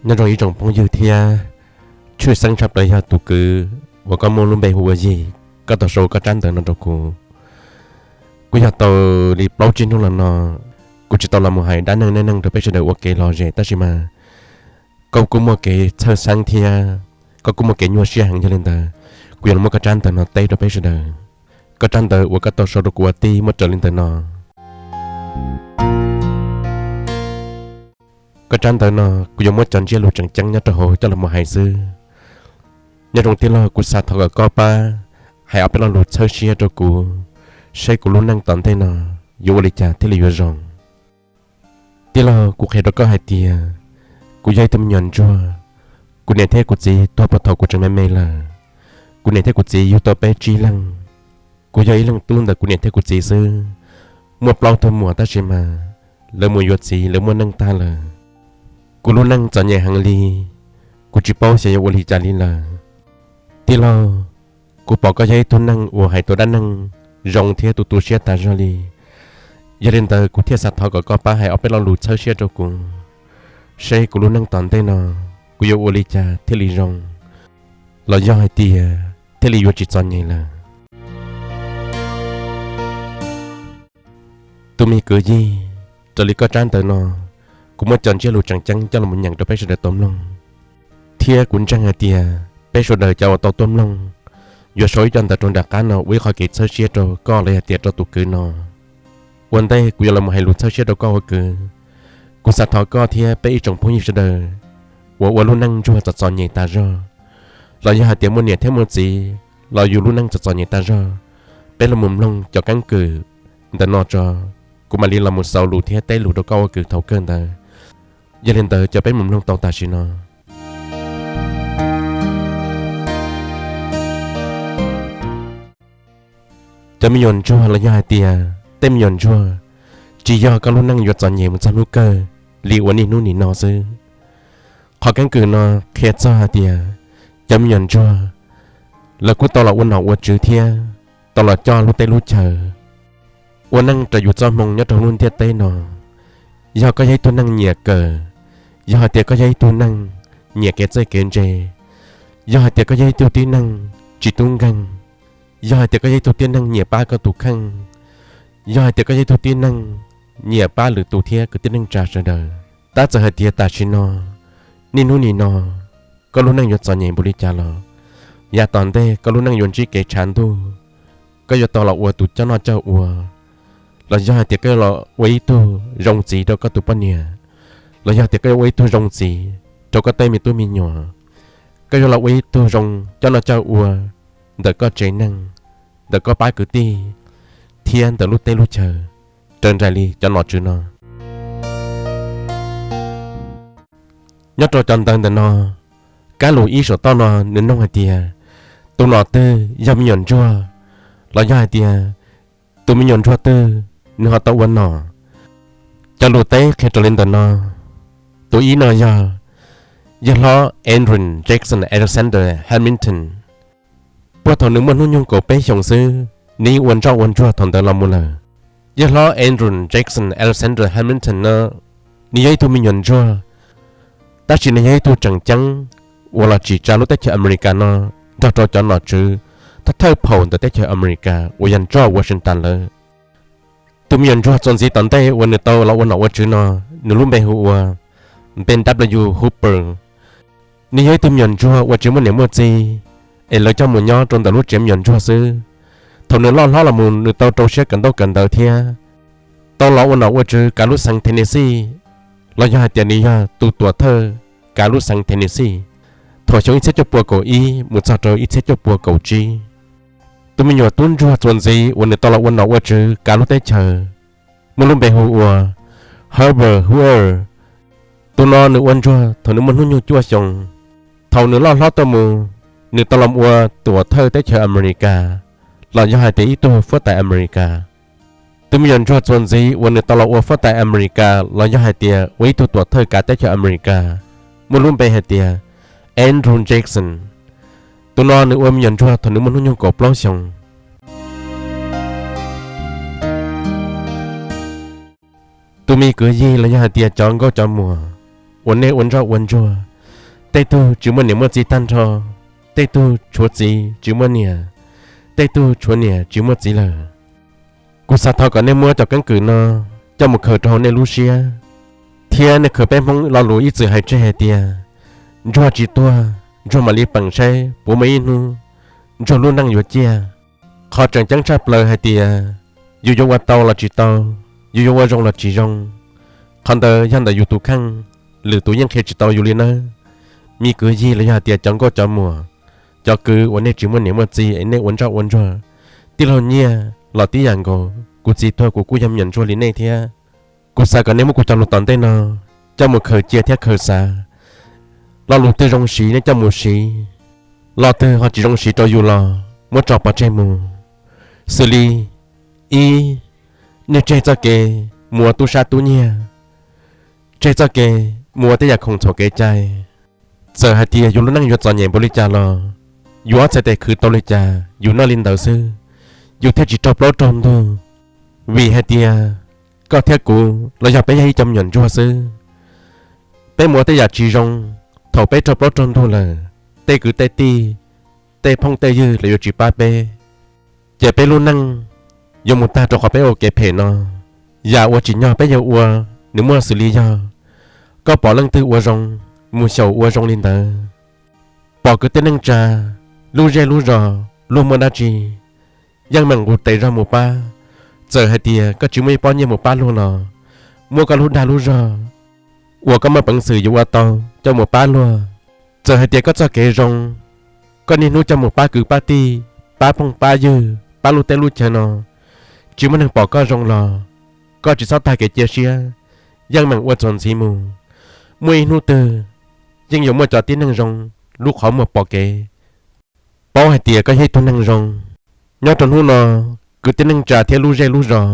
Nyob zoo ib tsoom phooj ywg thiab, tshwj xeeb tshaj plaws yog tus kwv uas koj muaj lub npe hu ua Yig, koj tau sau koj tsab ntawv no rau kuv. Kuj yog tau li plaub tsib hnub los no kuv tsis tau los mus hais dab neeg neej neeg rau peb sawv daws ua kev lom zem, tab sis mas koj kuj muaj kev txhawj xeeb thiab koj kuj muaj kev nyuaj siab heev, yog li ntawd kuv yuav los muab koj tsab ntawv no teb rau peb sawv daws. Koj tsab ntawv uas koj tau sau rau kuv ua tij muaj raws li ntawm no. Koj tsab ntawv no kuv yuav muab cov ntsiab lus tseem ceeb nyob rau hauv coj los mus hais xwb. Nyob zoo tij laug, kuv xav thov kom koj pab hais ob peb lo lus txhawb siab rau kuv, saib kuv lub neej tom ntej no yuav ua li cas thiaj li yuav zoo. Tij laug, kuv qhia rau koj hais tias kuv yog ib tug me nyuam ntsuag. Kuv niam thiab kuv txiv tuag puag thaum kuv tseem me me lawm. Kuv niam thiab kuv txiv yug tau peb tsib leeg. Kuv yog ib leeg tub ntawm kuv niam thiab kuv txiv xwb. Muaj plaub tug muam tab sis mas lawv mus yuav txiv, lawv muaj neej tag lawm. Kuv lub neej txom nyem heev li, kuv tsis paub xyov yuav ua li cas li lawm. Tij laug, kuv pom koj yog ib tug neeg uas hais tau dab neeg zoo thiab tu tu siab tas zog li. Yog li ntawd kuv thiaj xav thov kom koj pab hais ob peb lo lus txhawb siab rau kuv, seb kuv lub neej tom ntej no kuv yuav ua li cas thiaj li zoo, los yog hais tias thiaj li yuav tsis txom nyem lawm. Tus me kwv Yig, raws li koj tsab ntawv no, kuv muab cov ntsiab lus tseem ceeb coj los nyeem rau peb sawv daws tau mloog, thiab kuv ntseeg hais tias peb sawv daws cov uas tau tuaj mloog yuav sau ib co ntawv rau nram qab no ua ib qho kev txhawb siab rau koj los yog tias rau tus kwv no. Ua ntej kuv yuav los mus hais lus txhawb siab rau koj ua kwv, kuv xav thov koj thiab peb ib tsoom phooj ywg sawv daws uas ua lub neej ntsuag txom txom nyem tas zog, los yog hais tias muaj niam thiab muaj txiv los yus lub neej txom txom nyem tas zog, peb los mus mloog cov keeb kwm ntawm no tso, kuv mam li los mus xaus lus thiab teb lus rau koj ua kwv thaum kawg ntawd. Yog li ntawd cov peb mus mloog tau tam sim no. Cov me nyuam ntsuag los yog hais tias tej me nyuam ntsuag, tsis yog koj lub neej yuav txom nyem mus txog hnub kawg li uas niaj hnub nim no xwb. Qhov keeb kwm no qhia txog hais tias cov me nyuam ntsuag lawv kuj tau los ua nom ua tswv thiab tau los coj lub teb lub chaw ua neej raws yus txoj hmoo nyob rau lub ntiaj teb no. Yog koj yog ib tug neeg nyiam kawm, yog hais tias koj yog ib tug neeg nyiam kev txawj kev ntse, yog hais tias koj yog ib tug tib neeg tsis tub nkeeg, yog hais tias koj yog ib tug tib neeg nyiam pab koj tus kheej, yog hais tias koj yog ib tug tib neeg nyiam pab lwm tus thiab kwv tij neej tsa sawv daws, tab txawm hais tias tam sim no, niaj hnub nim no, koj lub neej yuav txom nyem npaum li cas los, yav tom ntej koj lub neej yuav ntsib kev tshav ntuj. Koj yuav tau los ua tus coj noj coj ua, los yog hais tias koj yuav los ua ib tug zoo txiv rau koj tus poj niam, los yog tias koj yuav ua ib tug zoo txiv rau koj tej me tub me nyuam. Koj yuav los ua ib tug zoo coj noj coj ua ntawm koj tsev neeg, ntawm koj pab kwv tij, thiab ntawm lub teb lub chaw, raws nraim li cov nom tswv no. Nyob rau cov ntawv ntawm no, kab lus ib saum toj no nws nug hais tias, tus nom twg yog me nyuam ntsuag, los yog hais tias tus me nyuam ntsuag twg nws ho tau ua nom? Cov lus teb qhia raws li ntawm no. Tus ib no yog yawg hlob Andrew Jackson Alexander Hamilton. Puag thaum nws muaj hnub nyoog kaum peb xyoos xwb, nws yeej ua ntsoj ua ntsuag thaum ntawd los mus lawm. Yawg hlob Andrew Jackson Alexander Hamilton no, nws yog ib tug me nyuam ntsuag, tab sis nws yog ib tug tseem ceeb uas los tsim tsa lub teb chaws America no nrog rau cov nom tswv thawj thawj phaum ntawm teb chaws America uas yog George Washington lawm. Tus me nyuam ntsuag txuas ntxiv tom ntej uas nws tau los ua nom ua tswv no, nws lub npe hu ua Ben W. Hooper. Nws yog ib tug me nyuam ntsuag uas tsis muaj niam muaj txiv, es lawv coj mus nyob rau ntawm lub tsev me nyuam ntsuag xwb. Thaum nws loj hlob los mus nws tau rau siab kawm ntaub kawm ntawv thiab tau los ua nom ua tswv kav lub xeev Tennessee, los yog hais tias nws yog tus tuam thawj kav lub xeev Tennessee thaum xyoo ib txhiab cuaj pua kaum ib mus txog rau ib txhiab cuaj pua kaum tsib. Tus me nyuam tub ntsuag txuas ntxiv uas nws tau los ua nom ua tswv kav lub teb chaws muaj lub npe hu ua Herbert Hoover. Tus no nws ua ntsuag thaum nws muaj hnub nyoog cuaj xyoos. Thaum nws loj hlob tuaj mus, nws tau los ua tuam thawj teb chaws America, los yog hais tias ib tug fuab tais America. Tus me nyuam ntsuag txuas ntxiv uas nws tau los ua fuab tais America los yog hais tias ua ib tug tuam thawj kav teb chaws America, muaj lub npe hais tias Andrew Jackson. Tus no nws ua me nyuam ntsuag thaum nws muaj hnub nyoog kaum plaub xyoos. Tus me kwv yig los yog hais tias cov nkauj cov muam uas nej ua ntsoj ua ntsuag, Tej tug tsis muaj niam muaj txiv tag nrho, tej tug tshuav txiv tsis muaj niam, tej tug tshuav niam tsis muaj txiv lawm. Kuv xav thov kom nej muab cov keeb kwm no coj mus khaws rau hauv nej lub siab, thiab nej khaws peb Hmoob lo lus ib txwm hais tseg hais tias, ntsuag tsis tuag, ntsuag mam li peem saib puas muaj ib hnub ntsuag lub neej yuav ciaj. Qhov tseem ceeb tshaj plaws hais tias, yus yuav ua tau los tsis tau, yus yuav ua zoo los tsis zoo, qhov ntawd yog ntawm yus tus kheej, lwm tus yeej qhia tsis tau yus li nawb. Me kwv yig los yog hais tias cov nkauj cov muam, cov kwv uas nej tsis muaj niam muaj txiv es nej ua ntsoj ua ntsuag, tij laug Nyiaj los tib yam nkaus, kuv txiv tuag kuv kuj yog me nyuam ntsuag li nej thiab. Kuv xav kom nej muab kuv cov lus tom ntej no coj mus khaws cia thiab khaws xav. Lo lus twg zoo siv nej coj mus siv, lo twg ho tsis zoo siv rau yus los muab tso pov tseg mus. Xws li, ib, nej tseg txoj kev mus ua tub sab tub nyiag, tseg txoj kev mus ua tej yam khoom txhaum kev cai. Txawm hais tias yus lub neej yuav txom nyem npaum li cas los yus ob txhais tes khwv tau li cas yus noj li ntawd xwb, yus thiaj tsis raug plaub raug ntug. Vim hais tias koj thiab kuv los yog peb yog ib co me nyuam ntsuag xwb, peb mus ua tej yam tsis zoo, thaum peb raug plaub raug ntug lawm, tej kwv tej tij, tej phooj tej ywg los yuav tsis pab peb, ces peb lub neej yuav mus tag rau qhov peb ua kev phem no. Yam uas tsim nyog peb yuav ua nws muaj xws li yog, koj pom leej twg ua zoo, mus xyaum ua zoo li ntawd. Pom kwv tij neej tsa, lub zej lub zos luag muaj dab tsi, yeej meem nqus tes zog mus pab. Txawm hais tias koj tsis muaj ib pob nyiaj mus pab luag los, muab koj lub dag lub zog uas koj muaj peev xwm yuav ua tau coj mus pab luag. Txawm hais tias koj txoj kev zoo, koj niaj hnub coj mus pab kwv pab tij, pab phooj pab ywg, pab lub teb lub chaw no, tsis muaj neeg pom koj zoo los, koj tsis txhob tag kev cia siab, yeej meem ua txuas ntxiv mus. Muaj ib hnub twg yeej yuav muaj cov tib neeg zoo lub qhov muag pom kev, paub hais tias koj yog ib tug neeg zoo. Nyob rau hnub no, kwv tij neej tsa thiab lub zej lub zos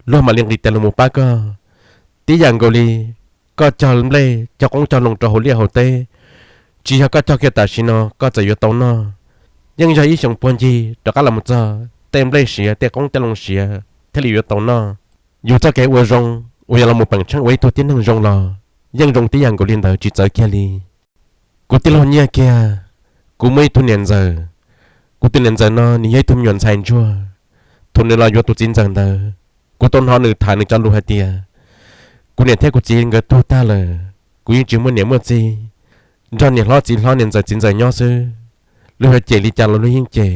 luag mam li nqis tes los mus pab koj. Tib yam nkaus li koj cog nplej cog qoob cog loo rau hauv liaj hauv teb, tsis yog koj cog kiag tam sim no koj txawm yuav tau noj, yeej yog ib xyoos puag ncig rov qab los mus txog tej nplej siav tej qoob tej loo siav thiaj li yuav tau noj. Yus txoj kev ua zoo uas yog los mus peem tsheej ua ib tug tib neeg zoo los yeej zoo tib yam nkaus li ntawd tsis txawv kiag li. Kuv tij laug Nyiaj kiag, kuv muaj ib tug niam ntxawm. Kuv tus niam ntxawm no nws yog ib tug me nyuam ntxhais ntsuag. Thaum nws los yuav tus txiv ntxawm ntawd, kuv tau hnov nws tham nws cov lus hais tias, kuv niam thiab kuv txiv nkawd tuag tag lawm, kuv yeej tsis muaj niam muaj txiv, nrog niam hlob txiv hlob niam ntxawm txiv ntxawm nyob xwb. Luag yuav cem li cas los luag yeej cem,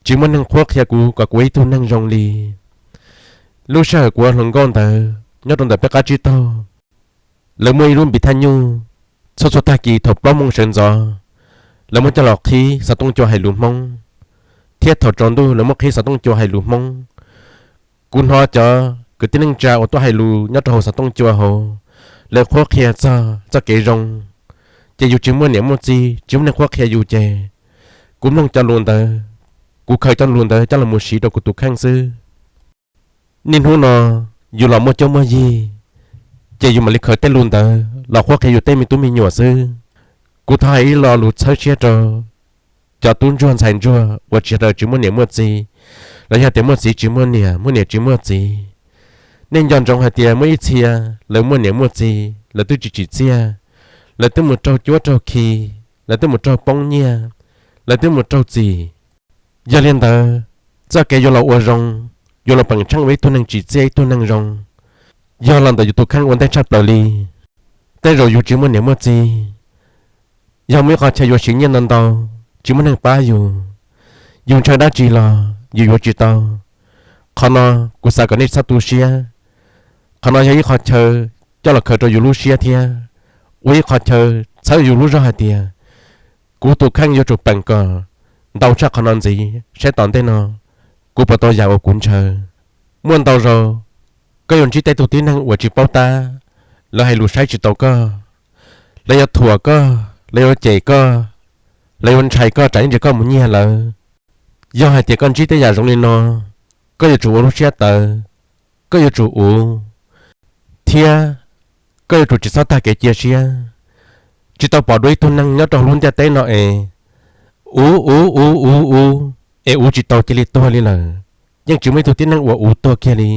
tsis muaj neeg qhuab qhia kuv kom kuv ua ib tug neeg zoo li. Lub sij hawm kuv ua hluas nkauj ntawd nyob rau ntawm peb qab tsib taug, lawv muaj ib lub npis thaj nyuj, txhua txhua tag kis thaum plaub moos sawv ntxov, lawv muab coj los qhib xov tooj cua hais lus Hmoob, thiab thaum tsaus ntuj lawv muab qhib xov tooj cua hais lus Hmoob. Kuv hnov cov kwv tij neej tsa uas tuaj hais lus nyob rau hauv xov tooj cua hauv, lawv qhuab qhia txog txoj kev zoo, ces yus tsis muaj niam muaj txiv tsis muaj neeg qhuab qhia yus ces, kuv mloog cov lus ntawd, kuv khaws cov lus ntawd coj los mus siv rau kuv tus kheej xwb. Niaj hnub no yus los muaj cuab muaj yig, ces yus mam li khaws tej lus ntawd los qhuab qhia yus tej me tub me nyuam xwb. Kuv thov hais ib lo lus txhawb siab rau cov tub ntsuag ntxhais ntsuag uas tsis hais tias tsis muaj niam muaj txiv, los yog tias muaj txiv tsis muaj niam, muaj niam tsis muaj txiv. Nej nco ntsoov hais tias muaj ib txhia lawv muaj niam muaj txiv lawv twb tsis tsim txiaj, lawv twb mus raug cuab raug khi, lawv twb mus raug poob nyiaj, lawv twb mus raug txim. Yog li ntawd, txoj kev yuav los ua zoo, yuav los peem tsheej ua ib tug neeg tsim txiaj ib tug neeg zoo, yog los ntawm yus tus kheej ua ntej tshaj plaws li. Tej zaum yus tsis muaj niam muaj txiv, yog muaj ib qho chaw yuav siv nyiaj ntau ntau, tsis muaj neeg pab yus, yus ntshaw dab tsi los yus yuav tsis tau. Qhov no kuv xav kom nej txhob tu siab. Qhov no yog ib qho chaw coj los khaws rau yus lub siab thiab ua ib qho chaw txhawb yus lub zog hais tias, kuv tus kheej yuav tsum peem kom ntau tshaj qhov no ntxiv saib tom ntej no kuv puas tau yam uas kuv ntshaw. Muaj ntau zaus koj yuav ntsib tej tug tib neeg uas tsis paub tab, lawv hais lus saib tsis taus koj, lawv yuav thuam koj, lawv yuav cem koj, lawv yuav ntshai koj tsam ib ntsis koj mus nyiag lawv. Yog hais tias koj ntsib tej yam zoo li no, koj yuav tsum ua lub siab tawv, koj yuav tsum uv, thiab koj yuav tsum tsis txhob tag kev cia siab. Tsis tau pom dua ib tug neeg nyob rau hauv lub ntiaj teb no es uv uv uv uv uv es uv tsis tau cia li tuag li lawm. Yeej tsis muaj ib tug tib neeg uas uv tuag kiag li.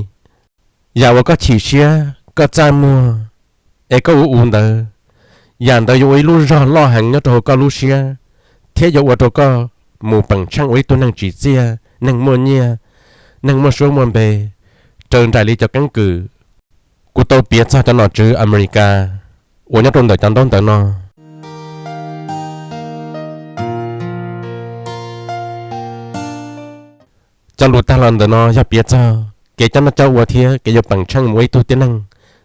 Yam uas koj chim siab koj txaj muag es koj uv uv ntawd, Yam ntawd yuav ua ib lub zog loj heev nyob rau hauv koj lub siab, thiab yuav ua rau koj mus peem tsheej ua ib tug neeg tsim txiaj, neeg muaj nyiaj, neeg muaj suab muaj npe, raws nraim li cov keeb kwm kuv tau piav txog cov nom tswv Amelikas uas nyob rau ntawm cov ntaub ntawv no. Cov lus tag los ntawm no yog piav txog kev coj noj coj ua thiab kev yuav peem tsheej mus ua ib tug tib neeg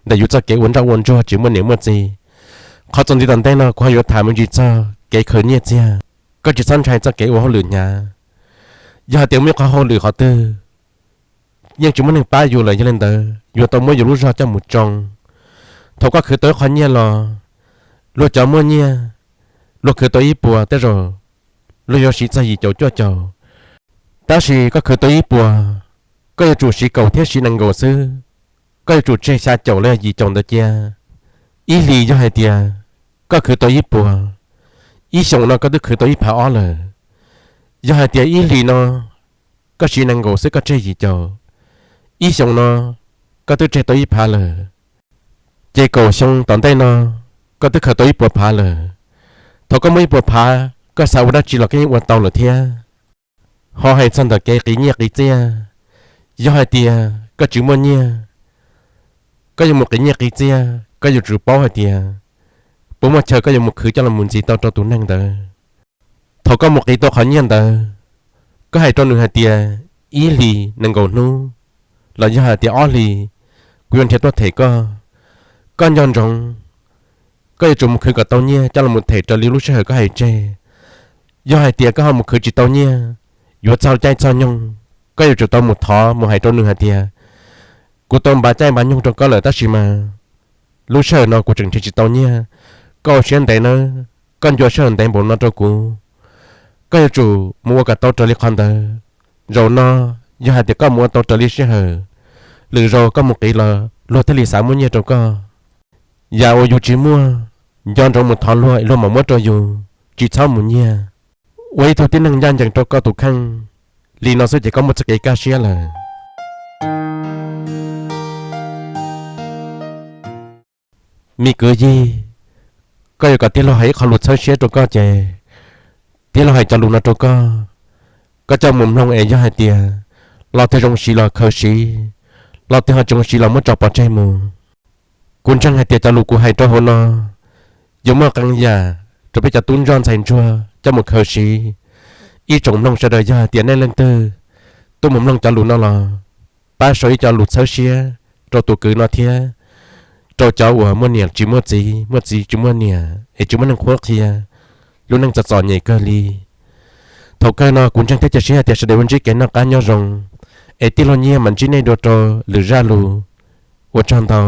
ntawm yus txoj kev ua nroj ua ntsuag tsis muaj niam muaj txiv. Qhov txuas ntxiv tom ntej no kuv ho yuav tham me ntsis txog kev khaws nyiaj txiag. Koj tsis txhob ntshai txoj kev ua hauj lwm hnyav. Yog hais tias muaj ib qhov hauj lwm qhov twg yeej tsis muaj neeg pab yus lawm, yog li ntawd yuav tau muab yus lub zog coj mus tsoo. Thaum koj khwv tau ib qho nyiaj los, luag cov muaj nyiaj, luag khwv tau ib puas tej zaum luag yuav siv txog yim caum cuaj caum. Tab sis koj khwv tau ib puas, koj yuav tsum siv kaum thiab siv nees nkaum xwb, koj yuav tsum tseg xya caum los yog yim caum ntawd cia. Ib hlis yog hais tias koj khwv tau ib puas, ib xyoos no koj twb khwv tau ib phav ob lawm. Yog hais tias ib hlis no koj siv nees nkaum xwb koj tseg yim caum, ib xyoos no koj twb tseg tau ib phav lawm. Ces kaum xyoo tom ntej no koj twb khaws tau ib puas phav lawm. Thaum koj muaj ib puas phav koj xav ua dab tsi los koj yeej ua tau lawm thiab. Ho hais txog ntawm kev qiv nyiaj qiv txiaj, yog hais tias koj tsis muaj nyiaj, koj yuav mus qiv nyiaj qiv txiaj koj yuav tsum paub hais tias puas muaj chaw koj yuav mus khwv coj los mus ntxiv tau rau tus neeg ntawd. Thaum koj mus qiv tau qhov nyiaj ntawd, koj hais rau nws hais tias ib hlis nees nkaum hnub, los yog hais tias ob hlis, kuv yuav nrhiav tuaj them koj. Koj nco ntsoov, koj yuav tsum mus khwv kom tau nyiaj coj los mus them raws li lub sij hawm koj hais tseg. Yog hais tias koj ho mus khwv tsis tau nyiaj, yuav txog caij txog nyoog, koj yuav tsum tau mus thov mus hais rau nws hais tias kuv tau npaj caij npaj nyoog rau koj lawm tab sis mas lub sij hawm no kuv tseem nrhiav tsis tau nyiaj, koj ua siab ntev nawb, koj ncua sij hawm ntev npaum no rau kuv. Koj yuav tsum mus ua kom tau raws li qhov ntawd. Zaum no yog hais tias koj mus ua tau raws li sij hawm, lwm zaus koj mus qiv los luag thiaj li xav muab nyiaj rau koj. Yam uas yus tsis muaj, nco ntsoov mus thov luag es luag mam muab rau yus, tsis txhob mus nyiag. Ua ib tug tib neeg ncaj ncees rau koj tus kheej, li no xwb ces koj muaj txoj kev kaj siab lawm. Me kwv Yig, koj yuav kom tij laug hais ib qho lus txhawb siab rau koj ces tij laug hais cov lus no rau koj, koj coj mus mloog es yog hais tias lo twg zoo siv los khaws siv, lo twg ho tsis zoo siv los muab tso pov tseg mus. Kuv ntseeg hais tias cov lus kuv hais rau hauv no yuav muaj qee yam rau peb cov tub ntsuag ntxhais ntsuag coj mus khaws siv. Ib tsoom mloog sawv daws, yog hais tias nej leej twg tuaj mus mloog cov lus no los pab sau ib co lus txhawb siab rau tus kwv no thiab rau cov uas muaj niam tsis muaj txiv, muaj txiv tsis muaj niam es tsis muaj neeg qhuab qhia, lub neej txom txom nyem kawg li. Thaum kawg no kuv ntseeg thiab cia siab hais tias sawv daws yuav ntsib kev noj qab nyob zoo, es tij laug Nyiaj mam ntsib nej dua rau lwm zaj lus. Ua tsaug ntau.